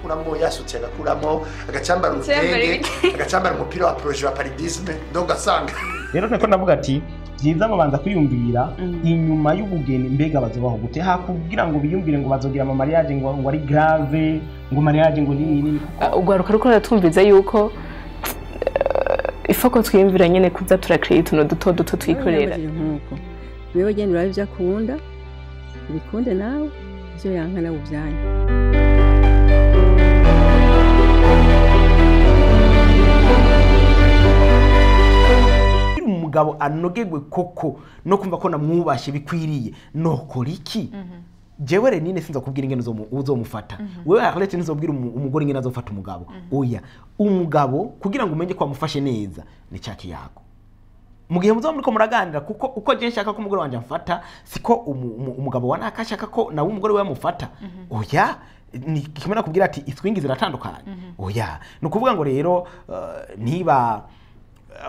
agakuramo, yasutse agakuramo, agacambara urutenge, agacambara umupira wa projet wa paludisme, donc ugasanga rero niko ndavuga ati byiza babanza kwiyumvira inyuma y'ubugeni, mbega bazobaho gute, hakugira ngo biyumvire ngo bazogira ama mariage ngo ari grave, ngo mariage ngo nini nini. Ugwaruka ruko ratumviza yuko ifoko twiyumvira nyene kuza turakreate utuntu duto duto twikorera. Wewe genda urabe ivyo akunda ubikunde, nawe ivyo yanka nawe uvyanye. Umugabo anogegwe koko no kumva ko namwubashe bikwiriye, nokora iki? Jewe Renine sinza kubwira ingene uzomufata. Wewe Arlette nzobwira umugore ingene azofata umugabo. Oya, umugabo kugira ngo umenye ko amufashe neza ni cya kiyago. Mugihe muzo muriko muraganira, kuko uko je nshaka ko umugore wanje amfata siko umugabo wa nakashaka ko nawe umugore we amufata. Oya, ni kimwe nakubwira ati iswingi ziratandukanye. Oya, nukuvuga ngo rero niba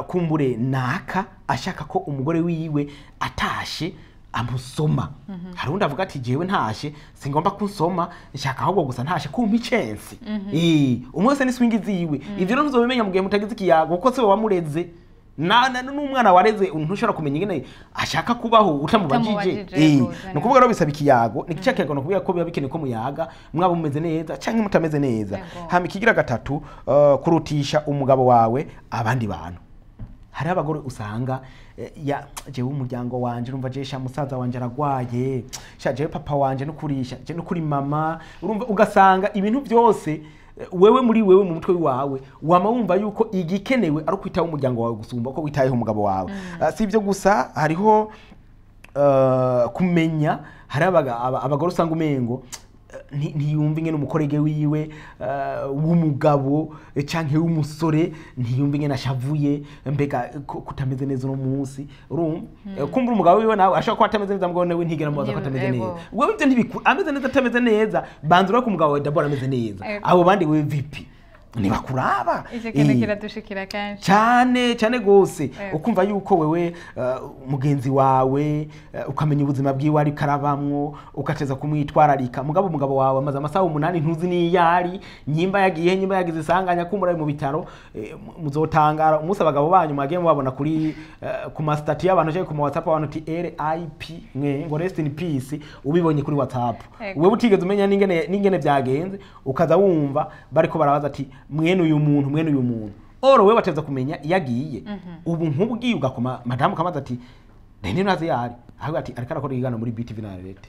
kumbure naka ashaka ko umugore wiwe atashe amusoma. Hari undi avuga ati jewe ntashe singomba kunsoma, nshaka ahubwo gusa ntashe kumpa chance. Umwe wese ni swingi ziwe. Ivyo rero ntuzobimenya mugihe mutagize ikiyago, kuko se wamureze na n'umwana wareze ntushobora kumenya ingene ashaka kubaho utamubajije. Nukuvuga rero bisaba ikiyago, ni cya kiyago nokubwira ko biba bikeneye ko muyaga mwaba mumeze neza canke mutameze neza. Hama ikigira gatatu, kurutisha umugabo wawe abandi bantu. Hari abagore usanga ya jewe umuryango wanje urumva je sha musaza wanje aragwaye, sha jewe papa wanje no kurisha, je no kuri mama, urumva ugasanga ibintu byose wewe muri wewe mu mutwe wawe wama wumva yuko igikenewe ari kwitaho umuryango wawe gusumba ko witayeho umugabo wawe. Si ibyo gusa, hariho kumenya hari abagore usanga umengo ntiyumva ingene umukorege wiwe w'umugabo canke w'umusore, ntiyumva ingene ashavuye, mbega kutameze neza uno munsi. Urumva kumbura umugabo wiwe nawe ashobora kuba atameze neza, mugabo nawe ntigera mubaza ko atameze neza. Wewe ivyo ntibiku ameze neza atameze neza, banza urako umugabo wawe dabora ameze neza, abo bandi wewe vipi ntibakuraba. Icyo kintu kiradushikira kenshi cyane cyane gose, ukumva yuko wewe mugenzi wawe ukamenya ubuzima bwiwe ari karabamwo, ukateza kumwitwararika. Mugabo umugabo wawe amaze amasaha 8 ntuzi niyari, nyimba yagiye, nyimba yagize isanganya kumura mu bitaro, muzotangara umunsi abagabo banyu mwagiye mubabona kuri ku ma status y'abantu cyangwa ku ma WhatsApp abantu ti RIP mwe ngo rest in peace, ubibonye kuri WhatsApp wewe utigeze umenya n'ingene byagenze, ukaza wumva bariko barabaza ati mwene uyu muntu, mwene uyu muntu. Oro wewe bateza kumenya iyagiye. Ubu nkubwiye ugakoma madamu kamaze ati nene nazi yari ahubwo ati ariko arakora igano muri BTV na Arlette.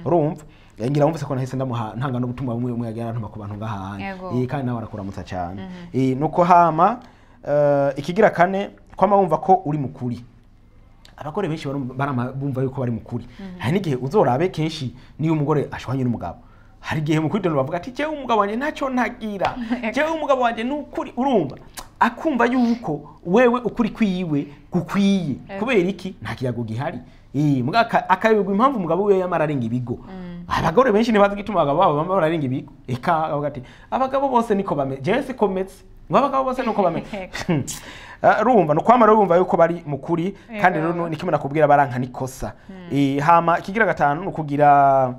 Urumva ngira wumvise ko nahise ndamuha ntanga no gutuma bumwe umwe yagira ntuma ku bantu ngahanye. Kandi nawe arakuramutsa cyane. Nuko hama ikigira kane kwama wumva ko uri mukuri. Abagore benshi bumva yuko bari mukuri. Hari n'igihe uzorabe kenshi niyo umugore ashwanye n'umugabo, hari igihe mu kwidonora bavuga ati jewe umugabo wanje ntacyo ntagira, jewe umugabo wanje nukuri. Urumva akumva yuko wewe ukuri kwiwe gukwiye. Kubera iki? Nta kiyago gihari. Akayobwa impamvu umugabo wiwe yamara arenga ibigo. Abagore benshi ntibazi igituma abagabo babo bamara arenga ibigo. Eka avuga ati abagabo bose niko bameze, jewe sikometse, ngo abagabo bose niko bameze. Urumva no kwamara urumva yuko bari mukuri, kandi rero nikimwe nakubwira baranka nikosa. Hama ikigira gatanu nukugira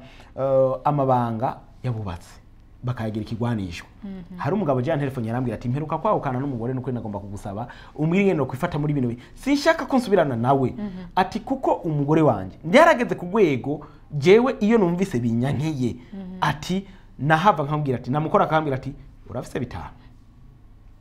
amabanga yabubatse bakayagira ikigwanisho. Hari umugabo je telefone yarambwira ati mperuka kwahukana n'umugore nuko nagomba kugusaba umwirinde no kwifata muri bino, sinshaka ko nsubirana nawe. Ati kuko umugore wanje yarageze ku rwego jewe iyo numvise binyankiye, ati nahava nkambwira ati namukora akambwira ati urafise bitanu.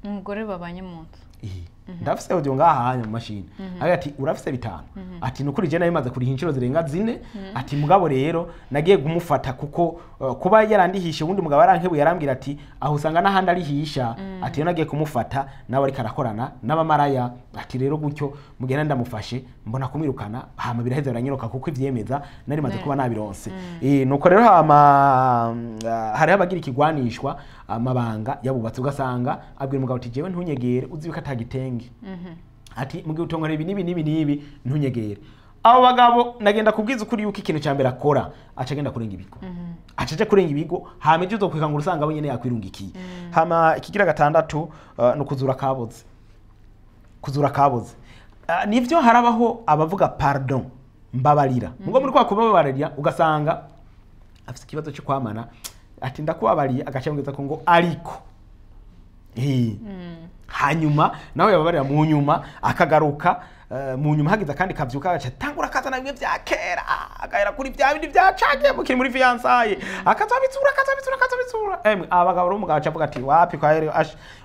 Umugore babanye mu nzu. Ndafise audio ngaha hanya mu mashini. Ati urafise bitanu. Ati nukuri je nayimaze kuriha inshuro zirenga 4. Ati mugabo rero nagiye kumufata kuko kuba yarandihishe ubundi mugabo arankebuye yarambwira ati aho usanga nahandi arihisha. Ati nagiye kumufata nawe ariko arakorana n'abamaraya. Ati rero gutyo mugenda ndamufashe mbona kumwirukana hama biraheza biranyiruka kuko ivyemeza nari maze kuba nabironse. Nuko rero hama hari abagira ikigwanishwa amabanga yabubatse, ugasanga abwira umugabo ati jewe ntunyegere uzi yuko atagitenge. Ati mugihe utongora ibi nibi nibi nibi ntunyegere. Abo bagabo nagenda kubwiza ukuri yuko ikintu cya mbere akora aca agenda kurenga ibigo. Aca aja kurenga ibigo hama ejo uzokwikangura usanga we nyene yakwirungikiye. Hama ikigira gatandatu no kuzura kaboze. Kuzura kaboze. Nivyo harabaho abavuga pardon mbabarira. Mugo muri kwa kubabarira ugasanga afise ikibazo cyo kwamana Ati ndakubabariye, agaca ko ngo ariko hanyuma nawe yababarira mu nyuma akagaruka mu nyuma hagize kandi kavyuka agaca tangura kazana bimwe vya kera, agahera kuri vya bindi vyacagiye mukiri muri fiançailles, akazabitsura akazabitsura akazabitsura. Emwe abagabo rero umugabo aca avuga ati wapi kwa rero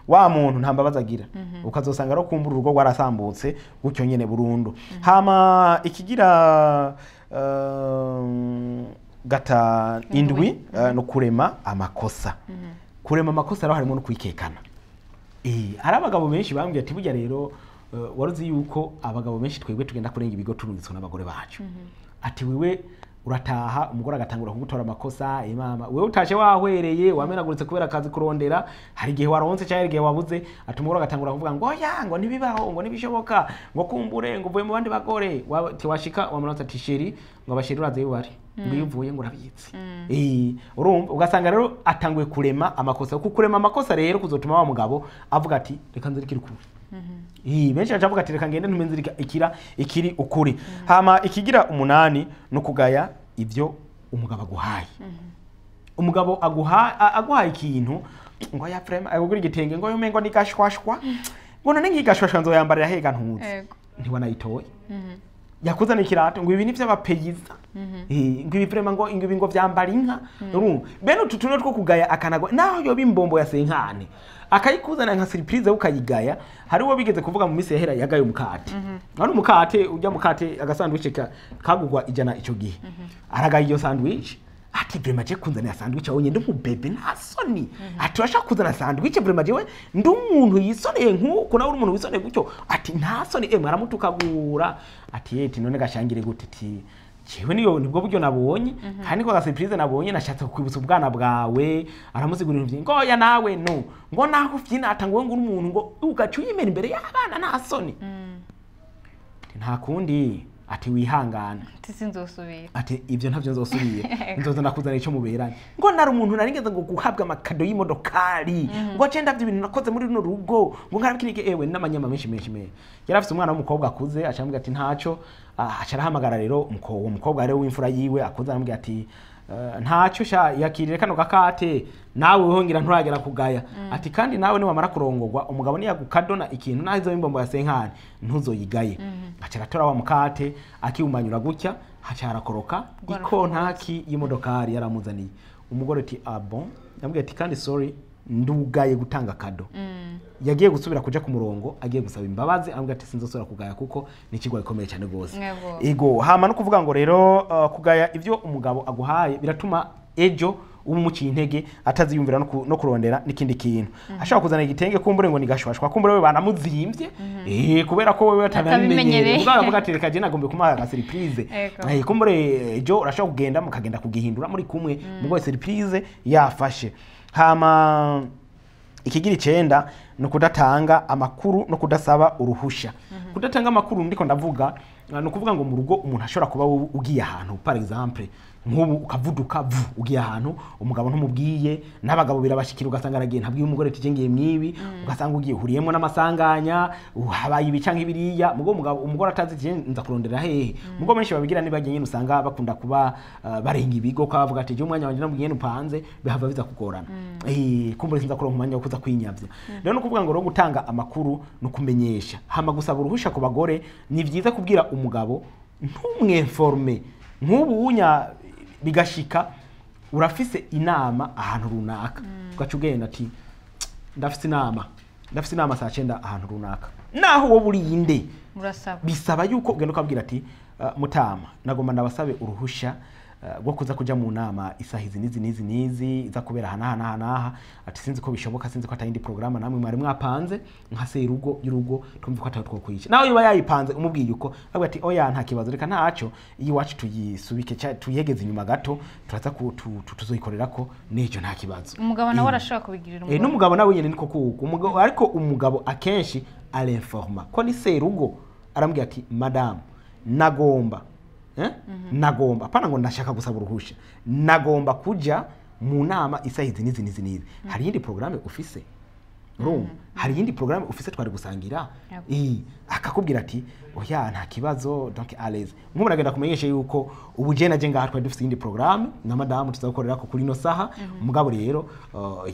wa muntu nta mbabazi agira, ukazosanga rero kumbura urugo rwarasambutse gutyo nyene burundu. Hama ikigira gata indwi no kurema amakosa. Kurema amakosa rero harimo no kwikekana. Hari abagabo benshi bambwiye ati burya rero waruzi yuko abagabo benshi twebwe tugenda kurenga ibigo turungitswe n'abagore bacu. Ati wewe urataha umugore agatangura kugutora amakosa, mama wewe utashe wahwereye wamenaguritse kubera akazi kurondera, hari igihe waronse cyangwa igihe wabuze. Ati umugore agatangura kuvuga ngo oya, ngo ntibibaho, ngo ntibishoboka, ngo kumbure ngo uvuye mu bandi bagore. Washika wamuronse ati chéri, ngo abachéri uraze iyo bari, ngo iyo uvuye ngo urabitse. Urumva ugasanga rero atanguye kurema amakosa. Kuko kurema amakosa rero kuzotuma wa mugabo avuga ati reka nzirikire ukuri. Benshi bacavuga ati reka ngende ntume nzirika ikira ikiri ukuri. Hama ikigira umunani no kugaya ivyo umugabo aguhaye. Umugabo aguhaye ikintu ngo ya frame agugura igitenge ngo yumengo ni gashwashwa, ngo none nkigashwashwa nzoyambarira hega ntuzi, ntiwanayitoye. Yakuzana ikirato ngo ibi ni vy'abapeyiza, ngo ibi vraiment ngo ibi ngo vyambara inka. Urumva bene utu tuntu two kugaya akanagwa naho yoba imbombo ya senkane akayikuzana nka surprise ukayigaya. Hari uwo bigeze kuvuga mu minsi yahera yagaye umukate. None umukate ujya mukate agasandwich kagugwa 100 ico gihe, aragaye iyo sandwich ati vraiment je kunzanira sandwich aho nyende umubebe nta soni. Ati urashaka kuzana sandwich vraiment jewe ndi umuntu yisoneye nkuko nawe uri umuntu wisoneye gutyo, ati nta soni. Emwe aramutukagura ati yeti none gashangire gute, ati jewe niyo nibwo buryo nabonye kandi ko ga surprise nabonye nashatse kukwibutsa ubwana bwawe. Aramusigura ibintu byinshi ngo oya nawe no ngo naho ufyina atangwe ngo uri umuntu ngo ugaca uyimena imbere y'abana nta soni. Nta kundi, ati wihangana, ati sinzosubira, ati ibyo ntavyo nzosubira, nzoza ndakuzana ico muberanye. Ngo nari umuntu naringeze ngo guhabwa amakado y'imodokari, ngo je ndavyo ibintu nakoze muri runo rugo, ngo nkarabkinike ewe n'amanyama menshi menshi menshi. Yari afise umwana w'umukobwa akuze, acambwira ati ntaco. Aca arahamagara rero uwo mukobwa rero w'imfura yiwe akuze, aramubwira ati ntaco sha yakirire kano gakate nawe wongera nturagera kugaya. Ati kandi nawe niwamara kurongorwa umugabo niyagukadona ikintu naho izo imbombo ya senkani ntuzoyigaye. Aca aratora wa mukate akiwumanyura gutya, haca harakoroka ikontaki y'imodokari yaramuzaniye. Umugore ati ah bon, yambwiye ati kandi sorry ndugaye gutanga kado. Yagiye gusubira kuja ku murongo agiye gusaba imbabazi, ambwira ati sinzosubira kugaya kuko ni ikigwa gikomeye cyane gose. Ego hama no kuvuga ngo rero kugaya ivyo umugabo aguhaye biratuma ejo umuciye intege ataziyumvira no kurondera n'ikindi kintu. Ashobora kuzana igitenge kumbure ngo nigashwashwa, kumbure we banamuzimbye kubera ko wewe atabimenyereye. Mugabo avuga ati reka je nagombe kumuha aga surprise. Kumbure ejo urashobora kugenda mukagenda kugihindura muri kumwe, mugabo surprise yafashe. Hama ikigira 9 no kudatanga amakuru no kudasaba uruhusha. Kudatanga amakuru ndiko ndavuga no kuvuga ngo mu rugo umuntu ashobora kuba ugiye ahantu, par exemple nk'ubu ukavuduka ugiye ahantu umugabo ntumubwiye, n'abagabo birabashikira ugasanga aragiye ntabwiye umugore ati ngiye mwibi, ugasanga ugiye huriyemo n'amasanganya habaye ibi canke ibiriya, mugo umugabo umugore atazi ati nza kurondera hehe. Mugo benshi babigira nibagiye nyine usanga bakunda kuba barenga ibigo kwa bavuga ati je umwanya wanje namubwiye nupanze bihava biza kugorana, kumbure sinza kuronka umwanya wo kuza kwinyavya. Rero no kuvuga ngo ro gutanga amakuru no kumenyesha hama gusaba uruhusha ku bagore ni vyiza kubwira umugabo ntumweforme nk'ubu unya bigashika urafise inama ahantu runaka, ugaca ugenda ati ndafise inama saa 9 ahantu runaka, naho wowe uri inde murasaba bisaba yuko ugenda ukabwira ati mutama nagomba ndabasabe uruhusha rwo kuza kuja mu nama isaha izi nizi nizi nizi iza kubera hana hana hana, ati sinzi ko bishoboka, sinzi ko atayindi programme namwe mwari mwapanze nka serugo y'urugo twumva ko atari twokwica. Nawe yoba yayipanze umubwiye uko avuga ati oya nta kibazo reka ntaco iyi wacu tuyisubike tuyegeze inyuma gato turaza tuzoyikorerako nejo nta kibazo. Umugabo nawe arashobora kubigirira umugabo, n'umugabo nawe nyene niko kuko umugabo, ariko umugabo akenshi arinforma ko ni serugo arambwira ati madame nagomba nagomba apana ngo ndashaka gusaba uruhusha, nagomba kuja mu nama isaha izi nizi nizi nizi, hari yindi programme ufise urumva Hari iyindi programme ufise twari gusangira? Akakubwira ati oya, nta kibazo, donc à l'aise. Nk'ubu nagenda kumenyesha yuko ubu je naje ngaha twari dufise iyindi programme na madamu tuzakorera ko kuri no saha. Mugabo rero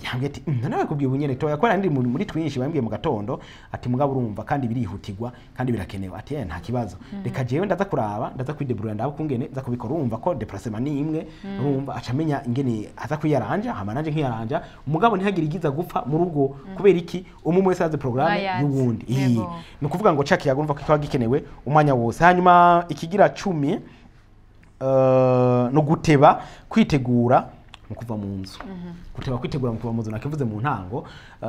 yambwiye ati none bakubwiye ubu nyene toya ko ndi muri twinshi, bambwiye mu gatondo. Ati mugabo urumva kandi birihutirwa kandi birakenewe. Ati nta kibazo, reka jewe ndaza kuraba, ndaza kwideburura, ndaba kungene nza kubikora. Urumva ko déplacement ni imwe, urumva aca amenya ingene aza kwiyaranja, hama nanje nkiyaranja. Mugabo ntihagire igiza gupfa mu rugo. Kubera iki? Umwe wese azi programme Bayazi. y'uwundi. Ni ukuvuga ngo ca kiyago urumva ko kiba gikenewe umwanya wose. Hanyuma ikigira 10, no guteba kwitegura mu kuva mu nzu. Guteba kwitegura mu kuva mu nzu nakivuze mu ntango.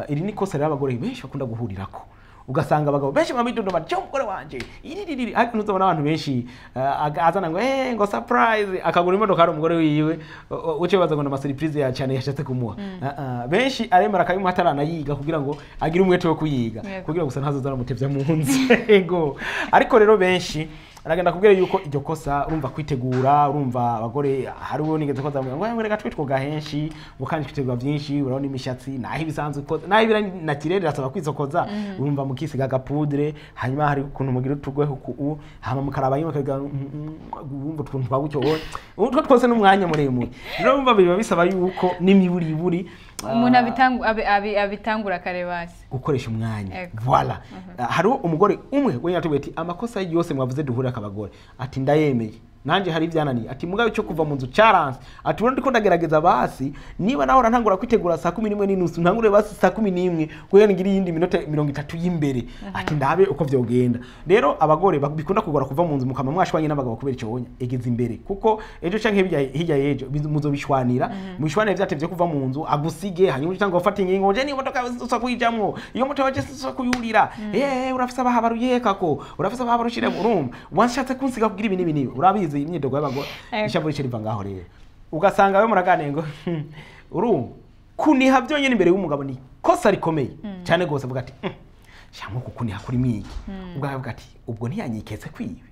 Iri ni kosa rero abagore benshi bakunda guhurirako, ugasanga abagabo benshi bamidodo bati umugore wanje iri riri, ariko ntuzobona abantu benshi azana ngo ngo surprise, akagura imodoka ari umugore wiwe, uce baza ngo nama surprise ya cyane yashatse kumuha. Benshi aremera akabimuha ataranayiga kugira ngo agire umwete wo kuyiga, kugira gusa ntazoza aramutevya mu nzu. Yego, ariko rero benshi aragenda kubwira yuko iryo kosa, urumva kwitegura, urumva abagore hari uwo nigeze ko zamubwira ngo reka twitwoga henshi, ngo kandi twitegura byinshi, urabona imishatsi naho ibisanzwe ukoze naho ibira naturel irasaba kwisokoza, urumva mukisiga agapudre, hanyuma hari ukuntu mugira utugweho ku hama mukaraba nyuma mukagira wumva utuntu twa gutyo wowe, utwo twose n'umwanya muremure. Rero urumva biba bisaba yuko n'imiburiburi umuntu abitangura kare basi. Gukoresha umwanya. Voilà. Hariho umugore umwe we yatubwiye ati amakosa yose mwavuze duhurira akabagore, ati ndayemeye, nanje hari ibyananiye. Ati mugabe cyo kuva mu nzu cyaranse. Ati ubundi ndiko ndagerageza basi, niba naho ntangura kwitegura saa 11:30, ntangure basi saa 11 kugira ngire iyindi minota 30 y'imbere. Ati ndabe uko vyogenda. Rero abagore bikunda kugora kuva mu nzu, mukama mwashwanye n'abagabo kubera ico wonya, egeze imbere, kuko ejo canke hirya y'ejo muzobishwanira, mubishwanire vyatevye kuva mu nzu, agusige, hanyuma cyangwa ufate ingingo je niyo modoka usa kuyijamwo, iyo moto waje usa kuyurira, urafise abahabaruye kako urafise abahabarushire, urumva wanshatse kunsiga kugira ibi n'ibi n'ibi. Urabizi imyidogo y'abagore, ishavu rice riva ngaho. Rero ugasanga we muraganiye ngo urumva kuniha byonyine imbere y'umugabo ni kosa rikomeye cyane gose. Avuga ati shamwe kukuniha kuri mwiki, ubwo avuga ati ubwo ntiyanyiketse kwibi,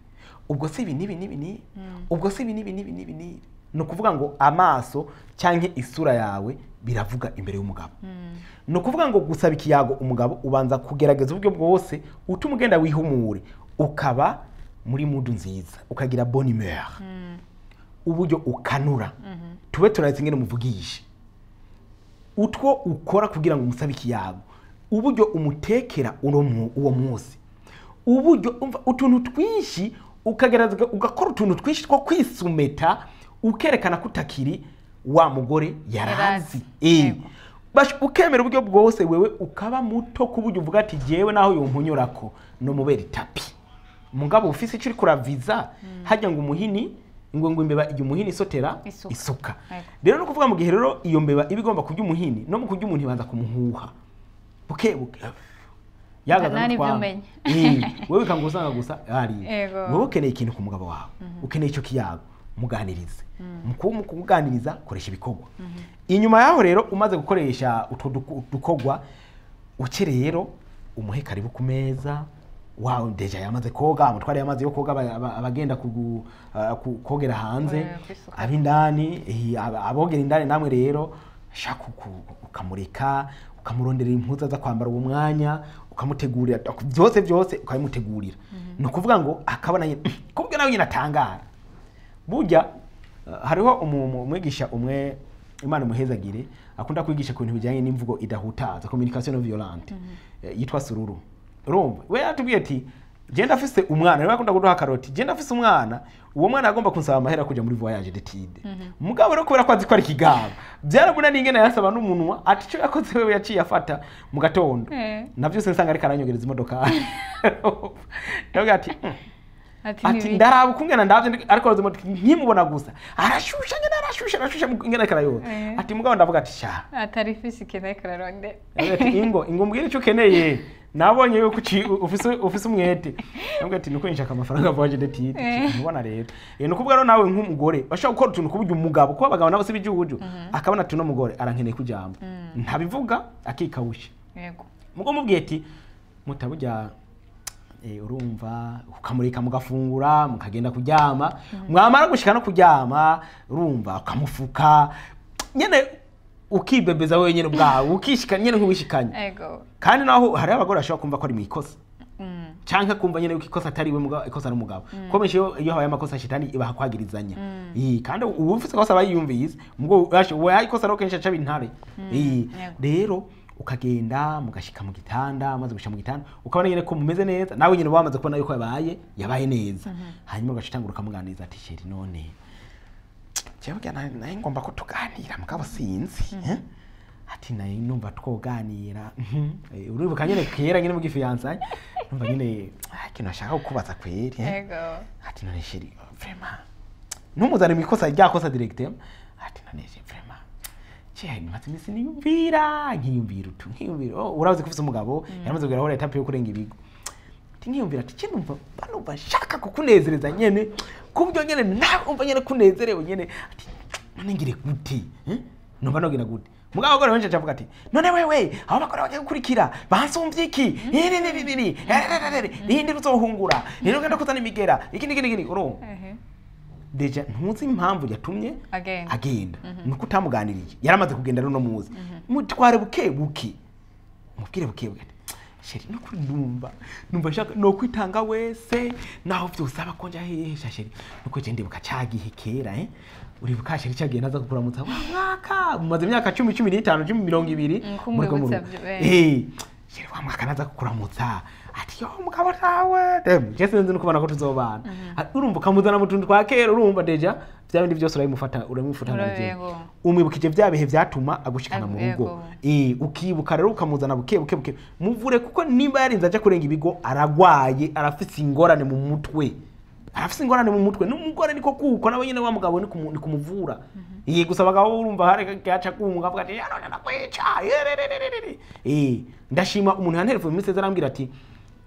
ubwo si ibi n'ibi n'ibi n'ibi, ubwo si ibi n'ibi n'ibi n'ibi n'ibi. Ni ukuvuga ngo amaso cyangwa isura yawe biravuga imbere y'umugabo. Ni ukuvuga ngo gusaba ikiyago umugabo, ubanza kugerageza uburyo bwose utuma ugenda wihumure, ukaba muri mood nziza, ukagira bonne humeur, uburyo ukanura, tube turaretse ingene umuvugisha, utwo ukora kugira ngo umusabe ikiyago, uburyo umutekera uwo munsi, uburyo umva utuntu twinshi, ukagerageza ugakora utuntu twinshi two kwisumeta, ukerekana ko utakiri wa mugore yarazi. Yarazi. Ukemera uburyo bwose wewe ukaba muto, ku buryo uvuga ati jewe naho yompunyurako no mubera itapi. Mugabo ufise icyo uri kuraviza hajya ngo umuhini ngo imbeba ijya umuhini isotera isuka. Isuka. Rero no kuvuga mu gihe rero iyo mbeba iba igomba kurya umuhini, no mu kurya umuntu ibanza kumuhuha buke buke, yagaza Nta n'ibyo n'utwanga. umenya. Wewe ikanga usanga gusa hariya. Wowe ukeneye ikintu ku mugabo wawe, ukeneye icyo kiyago, muganirize. Mu kumuganiriza koresha ibikorwa. Inyuma yaho rero umaze gukoresha utwo dukorwa, uke rero umuhe karibu ku meza wawe. Déjà yamaze koga, amutware amazi yo koga, abagenda kogera hanze, kwisuka. Ab'indani, abogera indani namwe rero shaka ukamureka, ukamurondera impuzu aza kwambara uwo mwanya, ukamutegurira byose byose, ukabimutegurira. Ni ukuvuga ngo akabona nyine kubwo nawe nyine atangara. Burya hariho umwigisha umwe, Imana imuhezagire, akunda kwigisha ku bintu bijyanye n'imvugo idahutaza, communication non violente, yitwa Sururu. Urumva we yatubwiye ati genda afise umwana, niwe akunda kuduha karoti, genda afise umwana, uwo mwana agomba kunsaba amahera kuja muri voyage d'étude. Mugabo rero kubera ko azi ko ari kigaba, byaramunaniye ingene yasaba n'umunwa. Ati ico yakoze wewe, yaciye afata mu gatondo navyose nsanga ariko aranyogereza imodoka. Ndavuga ati Ati ati nibiki? Ndaraba ukungena ndavye ariko aroza imodoka, nkimubona gusa arashusha nyene, arashusha, arashusha ingene ariko arayoza. Ati mugabo ndavuga ati sha atari fisi ikintu ariko ararondera. Ati ingo ingo mbwira icyo ukeneye, nabonye yuko ufise umwete. Ndavuga ati nuko nshaka amafaranga voyage d'étude. Ntubona rero, nukuvuga rero nawe nk'umugore bashobora gukora utuntu kuburyo umugabo, kuba abagabo nabo si ibijuju, akabona ati uno mugore arankeneye kujambo, ntabivuga akikawusha. Mugo mubwiye ati mutabujya, urumva ukamureka mugafungura, mukagenda kuryama, mwamara gushika no kuryama, urumva ukamufuka nyene. Ukibebeza wenyine ubwawe, ukishikanya nyene nk'uwishikanye. Ego. Kandi naho hari abagore bashobora kumva ko ari mu ikosa, canke kumva nyene yuko ikosa atari we, mugabo ikosa n'umugabo. Ko benshi iyo habaye amakosa, shitani ibaha kwagirizanya. Kandi ubu ufise ikosa aba yiyumvise, mugabo we ikosa rero kenshi aca bintare. Rero ukagenda mugashika mu gitanda, maze gushika mu gitanda ukabona nyene ko mumeze neza, nawe nyene wamaze kubona yuko yabaye neza. Hanyuma ugaca utangura ukamuganiriza ati: "Chéri, none jewe burya naye ngomba ko tuganira, mugabo sinzi, eh?" Ati: "Naye numva twoganira." Uribuka nyene kera nyene mu fiançailles, numva nyene ikintu ashaka kukubaza kweri, eh? Ego. Ati: "None chéri, vraiment," ntumuzane mu ikosa rya kosa direct. Ati: "None chéri, vraiment je maze iminsi niyumvira, nkiyumvira utu, nkiyumvira, oh, urazi ko ufise umugabo yaramaze kugera aho étape yo kurenga ibigo." Ati: "Nkiyumvira, ati numva banumva nshaka kukunezereza nyene, kubyo nyene nawe umva nyene kunezerewe nyene." Ati: "None ngire gute, eh? Numva nogira gute?" Mugabo abagore benshi acavuga ati: "None wewe abo bagore bagiye gukurikira bansumvye iki? Nini nindi ruzohungura nini, ugenda kuzana imigera iki niki niki." Urumva, déjà ntuzi impamvu yatumye agenda. Agenda nuko utamuganiriye, yaramaze kugenda. Runo muzi mutware buke buke, mubwire buke buke ati: "Chéri, nukuri numva nshaka no kwitanga wese naho vyosaba ko nja hehe. Sha chéri, nuko je ndibuka ca gihe kera, eh, uribuka chéri, ca gihe naza kukuramutsa wa mwaka mumaze imyaka 10, 15, 10, 20 muriko kumwibutsa eh, chéri, wa mwaka naza kukuramutsa." Ati: "Yo mugabo tawe dem, je sinzi no kubona ko tuzobana." Ati, urumva ukamuzana mu tuntu twa kera, urumva déjà vya bindi byose urabimufata, urabimufata Yego. umwibukije vya bihe vyatuma agushikana mu rugo. Ukibuka rero ukamuzana buke buke buke, muvure, kuko nimba yarinze aja kurenga ibigo aragwaye, arafise ingorane mu mutwe, arafise ingorane mu mutwe. N'umugore niko kuko nawe nyene wa mugabo ni kumuvura. Gusa abagabo urumva hari gaca kumva avuga ati: "Yarone nakwica yererererere." Ndashima umuntu yantelefone iminsi yeze, arambwira ati: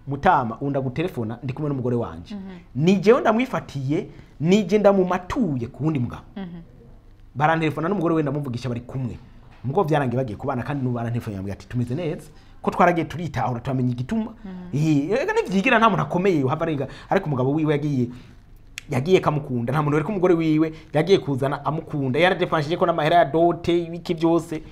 "Mutama, unda gutelefona ndi kumwe n'umugore wanje, ni jewe ndamwifatiye, nije ndamumatuye ku wundi mugabo." Barantelefona n'umugore we, ndamuvugisha bari kumwe, mugo byarangiye bagiye kubana. Kandi n'ubu barantelefona, yambwira ati: "Tumeze neza, ko twaragiye turitahura, turamenya igituma." Ega nivyigira, nta muntu akomeye uhava arenga, ariko umugabo wiwe yagiye kamukunda, nta muntu wereka umugore wiwe yagiye kuzana amukunda, yaradepanshije ko n'amahera ya dot, ibiki byose,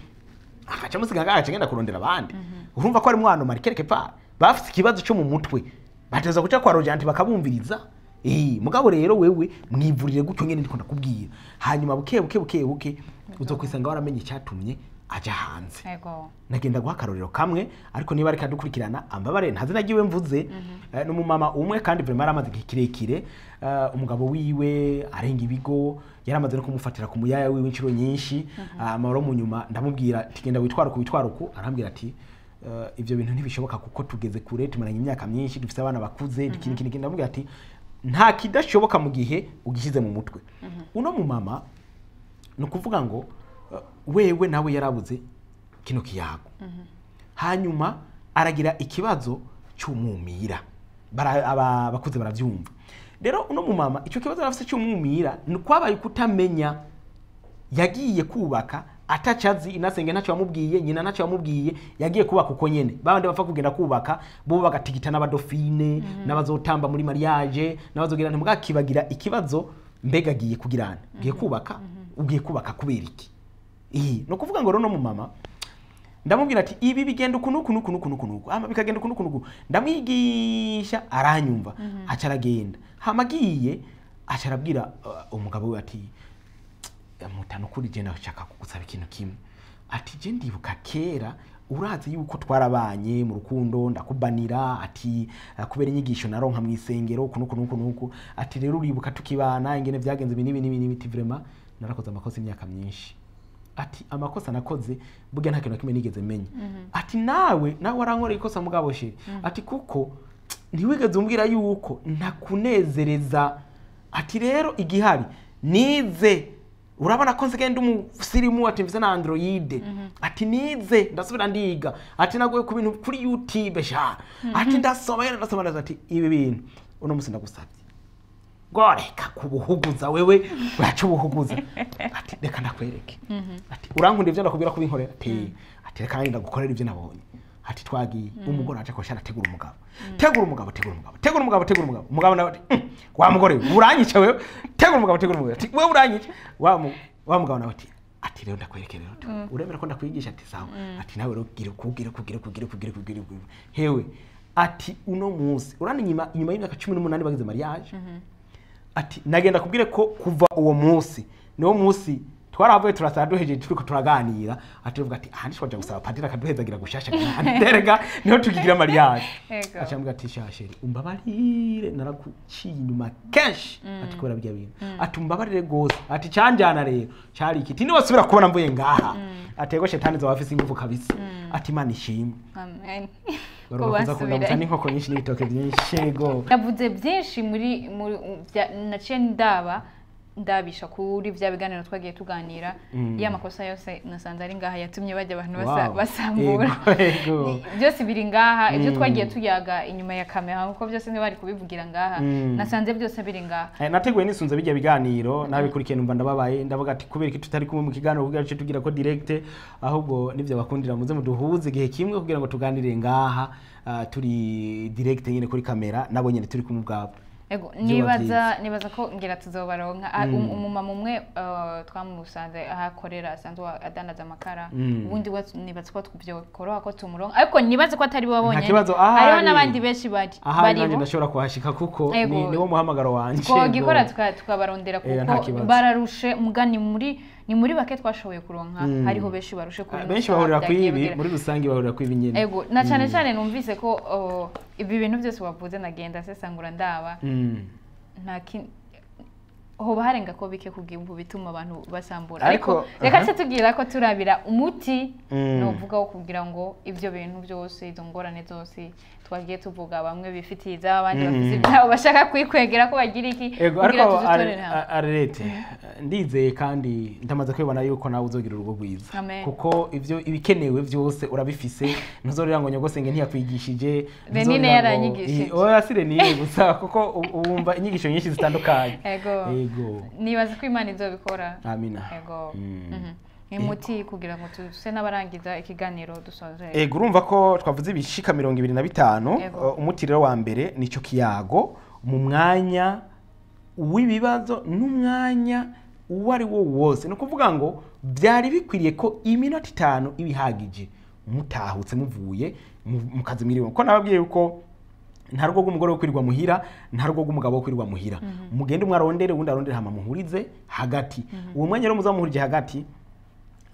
akaca amusiga ngaho, agaca agenda kurondera abandi. Urumva ko ari mwana mari quelque part bafise ikibazo cyo mu mutwe, bateza kuca kwa rojanti bakabumviriza. Mugabo rero wewe mwivurire gutyo nyene ndiko ndakubwira, hanyuma buke buke buke buke uzokwisanga waramenye icyatumye aja hanze. Nagenda guha akarorero kamwe, ariko niba ariko adukurikirana ambabare, ntazi nagiwe mvuze. N'umumama umwe, kandi vraiment yaramaze igihe kirekire, umugabo wiwe arenga ibigo, yaramaze no kumufatira ku muyaya wiwe inshuro nyinshi. Amahoro mu nyuma ndamubwira ati: "Genda witwara uku, witwara uku." Arambwira ati: "Ivyo bintu ntibishoboka, kuko tugeze kure, tumaranye imyaka myinshi, dufise abana bakuze, iki n'iki n'iki." Ndamubwira ati: "Nta kidashoboka mu gihe ugishyize mu mutwe." Uno mumama ni ukuvuga ngo wewe nawe yarabuze kino kiyago, hanyuma aragira ikibazo cy'umwumira. Abakuze barabyumva. Rero uno mumama icyo kibazo arafise cy'umwumira, ni kwabaye kutamenya. Yagiye kubaka atacazi, inasenge ntacyo yamubwiye, nyina ntacyo yamubwiye, yagiye kubaka uko nyene. Babandi bapfa kugenda kubaka bo bagatigita n'abadofine, n'abazotamba muri mariage, n'abazogira, ntimwakibagira ikibazo. Mbega agiye kugirana, ugiye kubaka, ugiye kubaka kubera iki? Iyi ni ukuvuga ngo rero no mumama ndamubwira ati: "Ibi bigenda uku nuku nuku nuku nuku nuku, hama bikagenda uku nuku nuku." Ndamwigisha, aranyumva, aca aragenda. Hama agiye aca arabwira umugabo we ati: "Mutano, kuri je ndashaka kugusaba ikintu kimwe." Ati: "Je ndibuka kera, urazi yuko twarabanye mu rukundo, ndakubanira." Ati: "Kubera inyigisho naronka mu isengero uku nuku nuku nuku." Ati: "Rero uribuka tukibana ingene vyagenze, ibi n'ibi n'ibi n'ibi." Ati: "Vraiment narakoze amakosa imyaka myinshi." Ati: "Amakosa nakoze burya nta kintu na kimwe nigeze menya." Ati: Nawe warankoreye ikosa, mugabo chéri." Ati: "Kuko ntiwigeze umbwira yuko ntakunezereza." Ati: "Rero igihari nize, urabona ko nsigaye ndi umusirimu." Ati: "Mfise na Android." Ati: "Nize, ndasubira ndiga." Ati: "Naguye ku bintu kuri YouTube sha." Ati: "Ndasoma yene, ndasoma, ndasoma." Ati: "Ibi bintu uno musi ndagusabye ngo reka kubuhuguza, wewe uraca ubuhuguza." Ati: "Reka ndakwereke." Ati: "Urankunda ivyo ndakubwira kubinkorera?" Ati: "Reka nanjye ndagukorera ivyo nabonye." Ati: "Twagiye." Umugore aje kosha, arategura umugabo: "Tegura umugabo, tegura umugabo, tegura umugabo, tegura umugabo." Umugabo nawe ati: Wa mugore we, uranyica wewe, tegura umugabo, tegura umugabo." Ati: "Wewe uranyica." Wa mugabo nawe ati Ati rero ndakwereke rero, uremera ko ndakwigisha? Ati sawa. Ati nawe rero gira kugira kugira kugira kugira kugira kugira. Hewe, ati uno munsi urani inyuma y'imyaka 18 bagize mariage, ati nagenda kubwire ko kuva uwo munsi, niwo munsi twaravuye turasara duhejeje turiko turaganira, ati uvuga ati ahandi twaja gusaba padiri akaduhezagira gushasha, nderega niho tukigira mariage. Acambwira ati sha chéri, umbabarire, naraguciye inyuma kenshi, ati kubera bya bintu, ati umbabarire gose, ati canjana rero cari iki, ati niwasubira kubona mvuye ngaha, ati ego shetani zoba afise inguvu kabisa, ati Imana ishimwe. Amen. Ko Baruka kuza kundamutsa basubiranye. n'inkoko nyinshi n'ibitoke byinshi, ego. Navuze byinshi muri naciye ndaba ndabisha kuri bya biganiro twagiye tuganira, ya makosa yose nasanze ari ngaha yatumye bajya abantu basambura. Ego, ego. Byose biri ngaha, ibyo twagiye tuyaga inyuma ya kamera, kuko byose ntibari kubivugira ngaha. Nasanze byose biri ngaha. Nateguye nisunze bijya biganiro, nabikurikiye numva ndababaye, ndavuga ati kubera iki tutari kumwe mu kiganiro kugira ngo tugira ko direct? Ahubwo nivyo bakundira, muze muduhuze igihe kimwe kugira ngo tuganire ngaha, turi direct nyine kuri kamera, nabo nyine turi kumwe ubwabo. Ego, Vyoba nibaza ko ngira tuzobaronka. Umumama umwe twamusanze aho akorera, asanzwe adandaza amakara. Ubundi we nibaza ko byokoroha ko tumuronka, ariko nibaze ko atari bo bonyene. Kibazo, ahari. Hariho n'abandi benshi bari ahari nanjye bariho. ndashobora kuhashika kuko niwo muhamagaro wanje. Twogikora Ego. tukabarondera Nta kuko kibazo. bararushe mugani muri bake twashoboye kuronka, hariho benshi barushe kuri Benshi ino saha bahurira byagiye kwibi bigera. Muri rusange bahurira kwibi nyene. Ego, na cyane cyane numvise ko ibi bintu byose wavuze, nagenda sesangura ndaba nta hoba harenga ko bike kugira bituma abantu basambura, ariko reka ce tugira ko turabira umuti novuga wo kugira ngo ibyo bintu byose, izo ngorane zose twagiye tuvuga, bamwe bifitiye izabo, abandi bafite ibyabo bashaka kwikwegera ko bagira iki, Ego, kugira ariko tuzitorere hamwe. Arlette, ndizeye kandi ndamaze kwibona yuko nawe uzogira urugo rwiza. Amen. Kuko ivyo ibikenewe byose urabifise. Ntuzorira ngo nyogosenge ntiyakwigishije. Renine ntuzorira ngo- yaranyigishije. Oya, si Renine gusa, kuko wumva inyigisho nyinshi zitandukanye. Ego. Ego. Nibaza ko Imana izobikora. Amina. Ego. Ni umuti kugira ngo tuse n'abarangiza ikiganiro dusoze. Ego, urumva ko twavuze ibishika 25. Ego. Umuti rero wa mbere nico kiyago mu mwanya w'ibibazo n'umwanya uwo ari wo wose. Ni ukuvuga ngo byari bikwiriye ko iminota 5 ibihagije mutahutse muvuye mu kazi mwiriwe, ko nababwiye yuko nta rugo rw'umugore wo kwirirwa muhira, nta rugo rw'umugabo wo kwirirwa muhira. Mugende umwe arondere, uwundi arondere, hama muhurize hagati. Uwo mwanya rero muza muhurije hagati,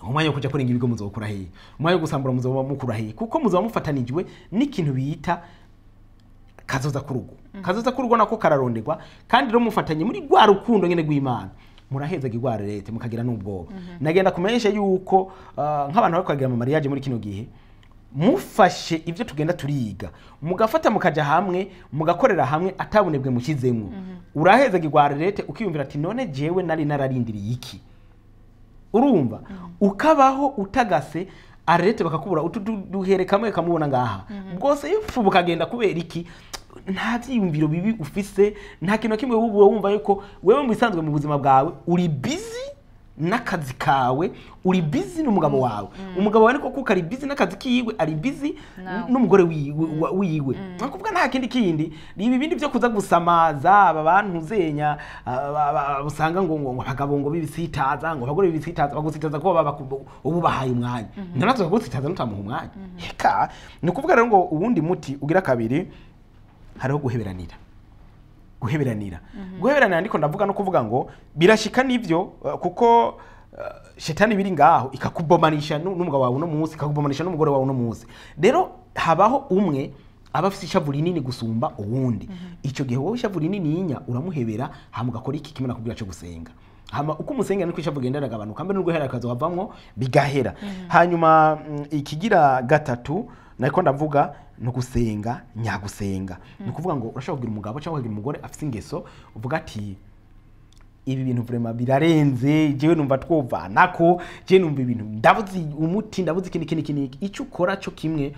umwanya wo kuja kurenga ibigo muzokura hehe? Umwanya wo gusambura muzoba mukura hehe? Kuko muzoba mufatanijwe n'ikintu bita kazoza kurugo. Kazoza kurugo nako kararonderwa, kandi rero mufatanye muri rwa rukundo nyene rw'Imana, muraheza rwa leta mukagira n'ubwoba. Nagenda kumenyesha yuko nk'abantu bari kugira ama mariage muri kino gihe, mufashe ibyo tugenda turiga, mugafata mukaja hamwe, mugakorera hamwe atabunebwe mushyizemwo, uraheza rwa leta, ukiyumvira ati none jewe nari nararindiriye iki? Urumva ukabaho utagase arete, bakakubura utu duhere kamwe kamubona ngaha bwose ifu bukagenda. Kubera iki? Nta byiyumviro bibi ufise, nta kintu na kimwe wuba wumva yuko wewe mu bisanzwe mu buzima bwawe uri busy n'akazi kawe, uri busy n'umugabo wawe. Umugabo wawe niko kuko ari busy n'akazi kiwe, ari busy Nawe. n'umugore wiwe. Ni ukuvuga nta kindi ibi bindi byo kuza gusamaza aba bantu zenya usanga ngo abagabo ngo bibisitaza, ngo abagore bibisitaza, bagusitaza ko baba ubu bahaye umwanya, none bagusitaza nutamuha umwanya. Eka, ni ukuvuga rero ngo uwundi muti ugira kabiri, hariho guheberanira. Guheberanira ndiko ndavuga no kuvuga ngo birashika nivyo, kuko shetani biri ngaho ikakubomanisha n'umugabo wawe uno munsi, ikakubomanisha n'umugore wawe uno munsi. Rero habaho umwe aba afise ishavu rinini gusumba uwundi. Ico gihe wowe ishavu rinini yinya uramuhebera, hama ugakora iki kimwe nakubwira cyo gusenga. Hama uko umusenga niko ishavu rigenda riragabanuka, mbere n'uguhera kazohavamwo bigahera. Hanyuma ikigira gatatu nariko ndavuga ni ugusenga nyagusenga. Ni ukuvuga ngo urashobora kugira umugabo cyangwa kugira umugore afise ingeso uvuga ati ibi bintu vraiment birarenze, jewe numva twovanako, jewe numva ibintu ndabuze umuti, ndabuze iki n'iki n'iki n'iki. Icyo ukora cyo kimwe,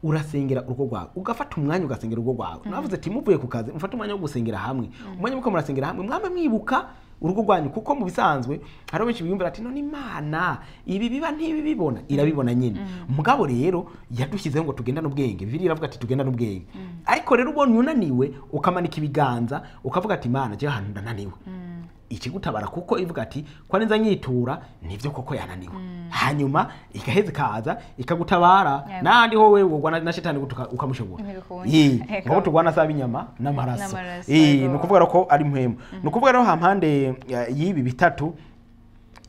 urasengera urugo rwawe, ugafata umwanya ugasengera urugo rwawe. Navuze ati muvuye ku kazi mufate umwanya wo gusengera hamwe, umwanya muko murasengera hamwe, mwame mwibuka urugo rwanyu. Kuko mu bisanzwe hari benshi biyumvira ati none Imana ibi biba ntibibibona? Irabibona nyine. Mugabo rero yadushyizeho ngo tugendane ubwenge. Bibiliya iravuga ati tugendane ubwenge. Ariko rero ubonye unaniwe, ukamanika ibiganza ukavuga ati Imana, jewe ahantu ndananiwe. Ikigutabara kuko ivuga ati kwa ninza nyitura nivyo koko yananiwe, hanyuma igaheza ikaza ikagutabara. Nandi ho wewe wogwana na shetani ukamushobora. Ngo tugwana saba inyama n'amaraso. Nukuvuga ko ari mpwemu. Nukuvuga rero hampande yibi bitatu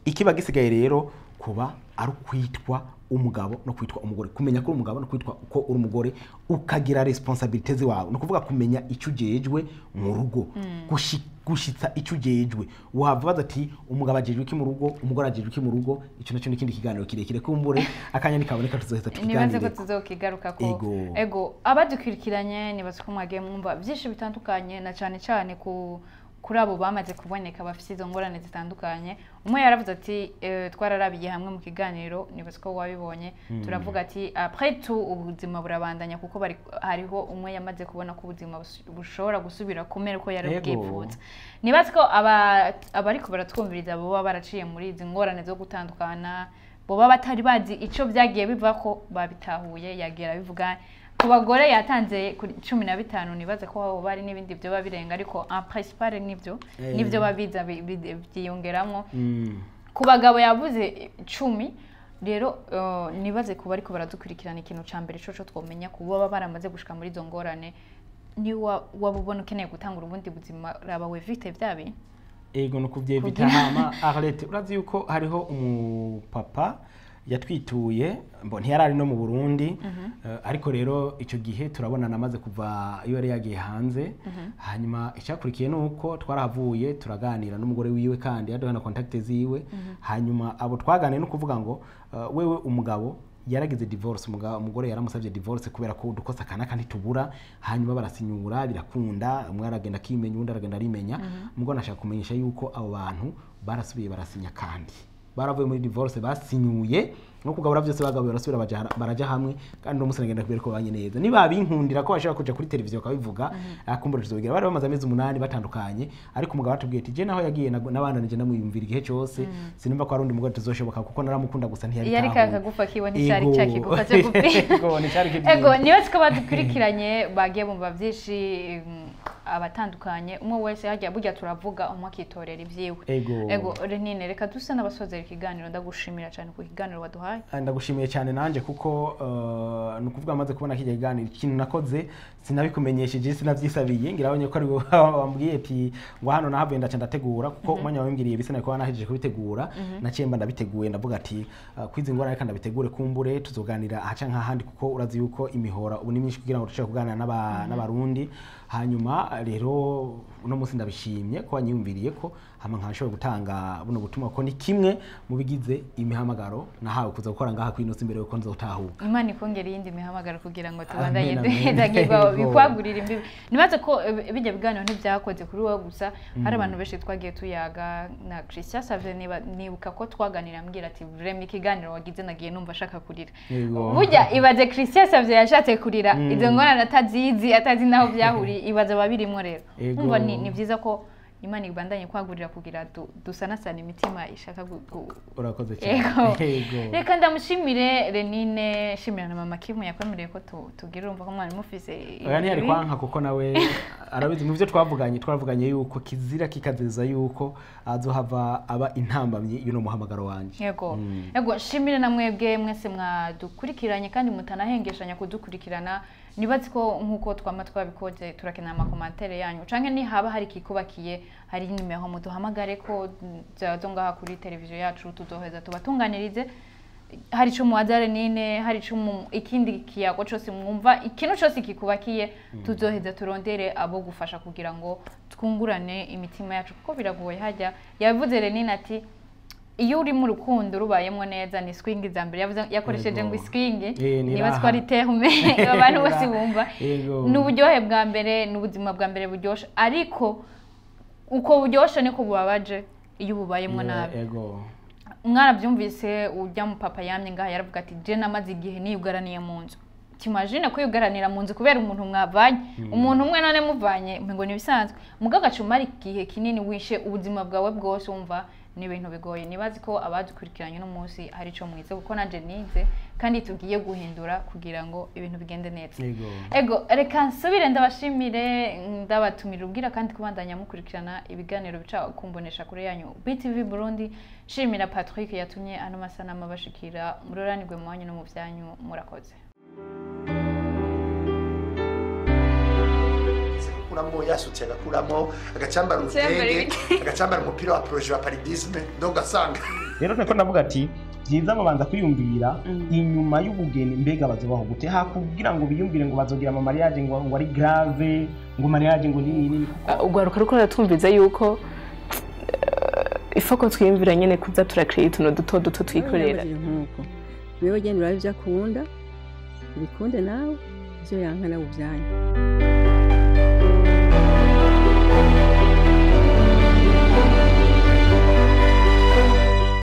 ikiba gisigaye rero kuba ari kwitwa umugabo no kwitwa umugore, kumenya ko umugabo no kwitwa uko uri umugore, ukagira responsabilité ziwawe, no kuvuga kumenya icyo ujejwe mu rugo, gushitsa icyo ujejwe. Wavuga ati umugabo ajejwe iki mu rugo, umugore ajejwe iki mu rugo, icyo nacyo n'ikindi kiganiro kirekire kumbure akanya nikaboneka tuzoheza tukiganire. Nibaze ko tuzokigaruka ko ego abadukurikiranye nibaze ko mwagiye mwumva byinshi bitandukanye, na cyane cyane ku kuri abo bamaze kuboneka bafite izo ngorane zitandukanye. Umwe yaravuze ati twararabiye hamwe mu kiganiro, nibaze ko wabibonye, turavuga ati après tout ubuzima burabandanya, kuko hariho umwe yamaze kubona ko ubuzima bushobora gusubira kumera uko yari bwipfuza. Nibaze ko abariko baratwumviriza bo baraciye muri izi ngorane zo gutandukana, bo batari bazi ico byagiye bivako babitahuye. Yagira bivuga ku bagore yatanze kuri 15, nibaze ko abo bari n'ibindi byo babirenga, ariko en principal nibyo nibyo babiza byiyongeramo. Ku bagabo yavuze 10. Rero nibaze kuba ariko baradukurikirana, ikintu ca mbere coco twomenya kuba baramaze gushika muri izo ngorane, ni wabubona ukeneye gutangura ubundi buzima, raba we vite byabi. Ego no kuvyevita. Hama Arlette, urazi yuko hariho umupapa yatwituye, mbo ntiyarari no mu Burundi, ariko rero ico gihe turabona namaze kuva iyo yari yagiye hanze. Hanyuma icyakurikiye nuko twarahavuye turaganira n'umugore wiwe, kandi yaduha na contact ziwe. Hanyuma abo twaganiriye no kuvuga ngo wewe umugabo yaragize divorce, umugore yaramusabye divorce kubera ko udukosa kanaka ntitubura. Hanyuma barasinyura birakunda, umwe aragenda akimenya undi aragenda arimenya. Mugo nashaka kumenyesha yuko abo bantu barasubiye barasinya, kandi baravuye muri divorce basinyuye no kugabura byose, bagabuye barasubira baraja hamwe, kandi no musangenda kubera ko babanye neza. Niba binkundira ko bashaka kuja kuri televiziyo kabivuga, akumbura tuzobigira. Bari bamaze amezi 8 batandukanye, ariko umugabo atubwiye ati je naho yagiye nabana nje namwiyumvira igihe cyose, sinumva ko arundi mugore tuzoshoboka kuko naramukunda gusa ntiyari yari kakagufa kiwe nticari cyakigufa cyo gupfi. Ego nicari kibyimba. Ego niyo tsiko badukurikiranye bagiye bumva byinshi abatandukanye, umwe wese hajya burya turavuga umwe akitorera ibyiwe. Ego Renine, reka duse n'abasozera ikiganiro, ndagushimira cyane ku kiganiro waduhaye. Ndagushimiye cyane nanje kuko nukuvuga amaze kubona kijya kiganiro, ikintu nakoze sinabikumenyesheje, sinavyisabiye, ngirabonye ko ari wambwiye ati ngo hano nahavuye ndaca ndategura, kuko umwanya wambwiriye bisa nako nahejeje kubitegura, naciye mba ndabiteguye, ndavuga ati kwizi ngora reka ndabitegure kumbure tuzoganira ahaca nk'ahandi, kuko urazi yuko imihora ubu ni myinshi kugira ngo dushobore kuganira n'abarundi. Hanyuma rero uno munsi ndabishimye ko wanyiyumviriye ko hama nkashobora gutanga buno butumwa, ko ni kimwe mu bigize imihamagaro nahawe kuza gukora ngaha kwino si imbere yuko nzotahuka. Imana ikongera iyindi mihamagaro kugira ngo tubandanye duhezagirwa bikwagurira imbibi. Nibaze ko bijya biganiro ntibyakoze kuri wowe gusa, hari abantu benshi twagiye tuyaga na Christian Savye, nibuka ko twaganira ambwira ati vrema ikiganiro wagize nagiye numva ashaka kurira. Burya ibaze Christian Savye yashatse kurira izo ngorane atazizi, atazi naho byahuriye, ibaze ababirimwo rero. Umva ni byiza ko Imana ibandanye kwagurira kugira dusanasana imitima ishaka urakoze cyane. Reka ndamushimire Renine, shimira na mama Kim yakwemereye ko tugira urumva ko mwana mufise. Oya ntiyari kwanka kuko nawe arabizi mu byo twavuganye yuko kizira kikazeza yuko azohava aba intambamyi y'uno muhamagaro wanje. Yego. Yego, shimire na mwebwe mwese mwadukurikiranye kandi mutanahengeshanya kudukurikirana. Nibaze ko nkuko twama twabikoze turakenera amakomantere yanyu, canke ni haba hari kikubakiye hari nimero muduhamagare ko zo ngaha kuri televiziyo yacu tuzoheza tubatunganirize. Hari ico muwaza Renine, hari ico ikindi kiyago cose mwumva, ikintu cose kikubakiye tuzoheza turondere abo gufasha kugira ngo twungurane imitima yacu, kuko biragoye. Hajya yavuze Renine ati iyo uri mu rukundo rubayemo neza ni swing za mbere, yavuze yakoresheje ngo swing niba twari terme abantu bose bumva, n'uburyohe bwa mbere n'ubuzima bwa mbere buryoshe, ariko uko buryoshe niko bubabaje iyo ububayemo nabi. Mwarabyumvise ujya mu papa yamye ngaha yaravuga ati je namaze igihe niyugaraniye mu nzu. Timagine kwiyugaranira mu nzu kubera umuntu mwavanye, umuntu umwe none muvanye ngo ni bisanzwe, mugabo gacumara igihe kinini wishe ubuzima bwawe bwose, umva ni ibintu bigoye. Nibazi ko abadukurikiranye no munsi hari ico mwize, kuko nanje nize Kandi tugiye guhindura kugira ngo ibintu bigende neza. Yego. Ego, reka nsubire ndabashimire, ndabatumira ubwira kandi kubandanya mukurikirana ibiganiro bica kumbonesha kure yanyu BTV Burundi. Nshimira Patrick yatumye ano masanamu abashikira. Muroranirwe mu wanyu no mu byanyu, murakoze. Agakuramo yasutse, agakuramo agacambara urutenge, agacambara umupira wa projet wa paludisme, donc ugasanga Rero niko ndavuga ati byiza babanza kwiyumvira inyuma y'ubugeni, mbega bazobaho gute, hakugira ngo biyumvire ngo bazogira ama mariage ngo ari grave, ngo mariage ngo nini nini. Ugwaruka ruko ruratwumviza yuko ifoko twiyumvira nyene kuza turakreya utuntu duto duto twikorera. Nkuko wewe genda urabe ivyo akunda, ubikunde nawe, ivyo yanka nawe uvyanke.